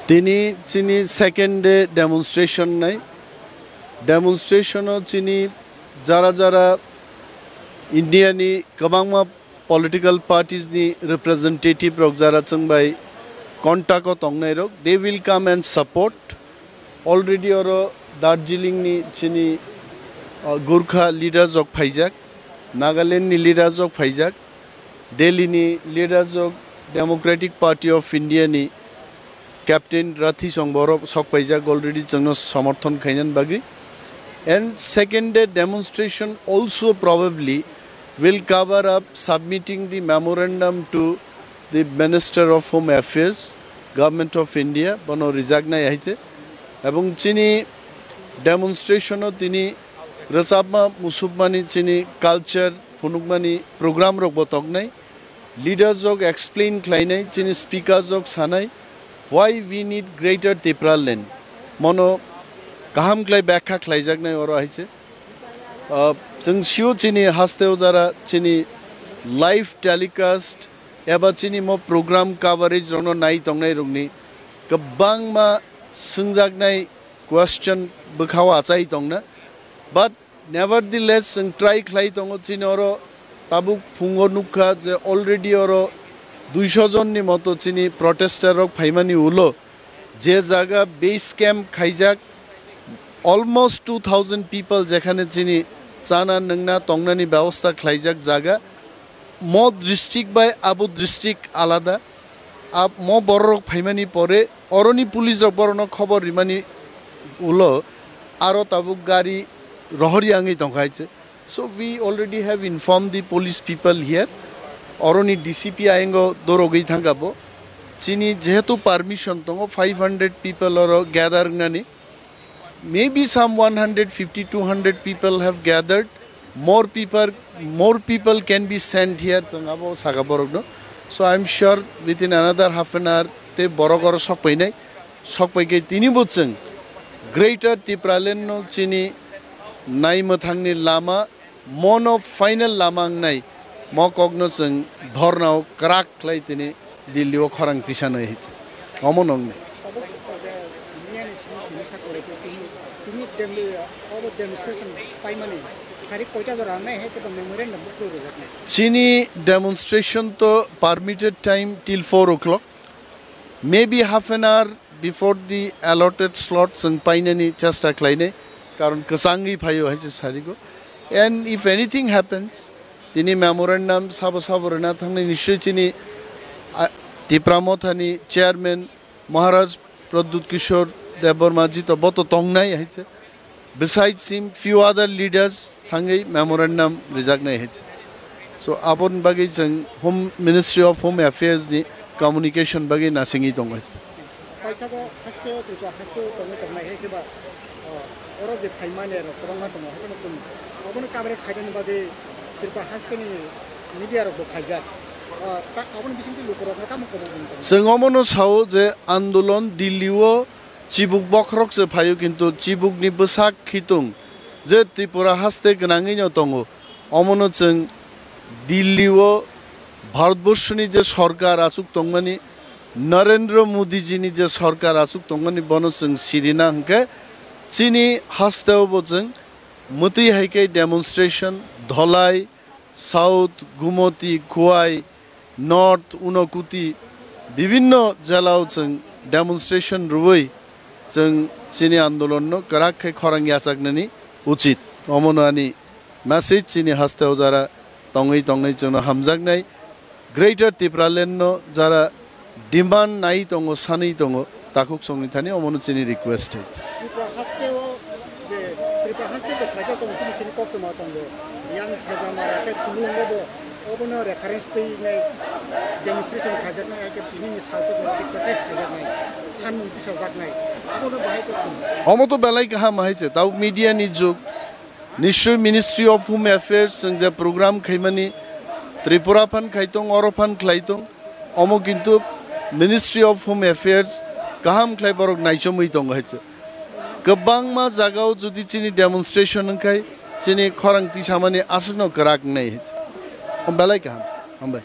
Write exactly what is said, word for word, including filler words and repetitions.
Tini chini second day demonstration nai. Demonstration o chini jara jara India ni kwbangma political parties ni representative rok jara chwng bai contact o tongnai rok, they will come and support. Already oro Darjeeling ni chini, uh, Gurkha leaders rok phaijak, Nagaland ni leaders rok phaijak, Delhi ni leaders rok, Democratic Party of India ni Captain Rathi Song borok sok paijak already chwngno somorthon khainani bagwi. And second day demonstration also probably will cover up submitting the memorandum to the Minister of Home Affairs, Government of India, bono rijaknai hai se. Ebong chini demonstration o tini rwchapma, musupmani, chini culture phunukmani program rok bo toknai. Leaders rok explain khlainai, chini speakers rok sanai, why we need Greater Tipraland. Mono kaham khlai byakha khlaijaknai oro hai se. Ah, chwng sio chini hasteo jara chini live telecast eba chini mo program coverage rokno nai tongnai rokni kwbangma swngjaknai question bwkhao achai tongna. But nevertheless, chwng try khlai tongo, chini oro tabuk phungo nukha je already oro duisho jon ni moto chini protester rok phaimani ulo je jaga base camp khaijak, almost two thousand people jekhane chini chana nwngna tongnani byabostha khlaijak jaga, mo district bai abo district alada. Ab-, mo bororok phaimani pore oroni police rok borokno khobor rimani ulo aro tabuk gari rohorya wngwi tongkha hai se. So we already have informed the police people here. Oroni D C P ayengo dorogwi thangkha bo. Chini jehetu permission tongo five hundred people oro gather wngnani. Maybe some one hundred fifty, two hundred people have gathered. More people, more people can be sent here. Chwng abo saka borok no. So I'm sure within another half an hour te borok oro sok painai. Sok pai khe tini bo chwng Greater Tipraland no chini naimwthangni lama mono final lama wngnai mo kokno chwng dhornao kwrak khlai tini Delhi o khorang tisanai hit. Omo nongni. Tabuk, eh, miyani simi tini sakori tini, tini dem-, obo demonstration paimani tarik koita jora nai hai kebo memorandum bo kwrwi rwjaknai. Chini demonstration to permitted time till four o'clock. Maybe half an hour before the allotted slot chwng painani chesta khlainai, karon kwchangwi phaio hai se sarigo. And if anything happens, tini memorandum sabo sabo rwna thangnai nischoi chini, ah, Tipra Mothani chairman Maharaj Pradyut Kishore Debbarma ji to bo to tongnai hai se. Besides him, few other leaders thangwi memorandum rijaknai hai se. So, aboni bagwi chwng Home, Ministry of Home Affairs ni communication bagwi nasingwi tongo. Paithago haste o Tripura haste o tongwi tongnai hai khe ba, ah, oro je phaimani rok kwbangma tongo, haikhe no chwng obono coverage khainani bagwi Tripura haste ni media rok bo phaijak. Ah, ta-, aboni bisingtwi lukurokno tamo kwbang wng tongo? Chwng omono sao je andolon Delhi o chibuk bokhorok se phaio, kintu chibukni bwsak khitung je Tripura haste gwnangwino tongo, omono chwng Delhi o Bharatborshoni je sorkar achuk tongmani, Narendra Modi jini je sorkar achuk tongmani, bono chwng sirina hwnkhe chini hasteo bo chwng mwtwi hai khe demonstration, Dholai, South, Gumoti, Khowai, North, Unokuti, bibinno jelao chwng demonstration rwui chwng chini andolonno kwrak khe khorang yachaknani uchit. Omono ani message chini hasteo jara tongwi tongnai chwngno hamjaknai. Greater Tipraland no jara demand nai tongo, sanwi tongo, takhuk songni thani omono chini request hai. Tripura haste o je Tripura haste bo khaijak tongo, chini chini koktwma tongo. Yang Sajamara tei Khulungo bo obono reference twi nai demonstration khaijaknai, hai khe tini ni salsa bo protest khaijaknai. Sanmung tisajaknai. Abono bahai koktwma. Omo to belai kaham hai se, tau media ni jug. Nischoi Ministry of Home Affairs chwng je program khaimani, Tripura phan khai tong, oro phan khlai tong, omo kintu Ministry of Home Affairs kaham khlai borok naichomwi tongo hai se. Kwbangma jagao jodi chini demonstration wngkhai, chini khorang tisamani aswkno kwrak wngnai hai se. Belai kaham. Hambai.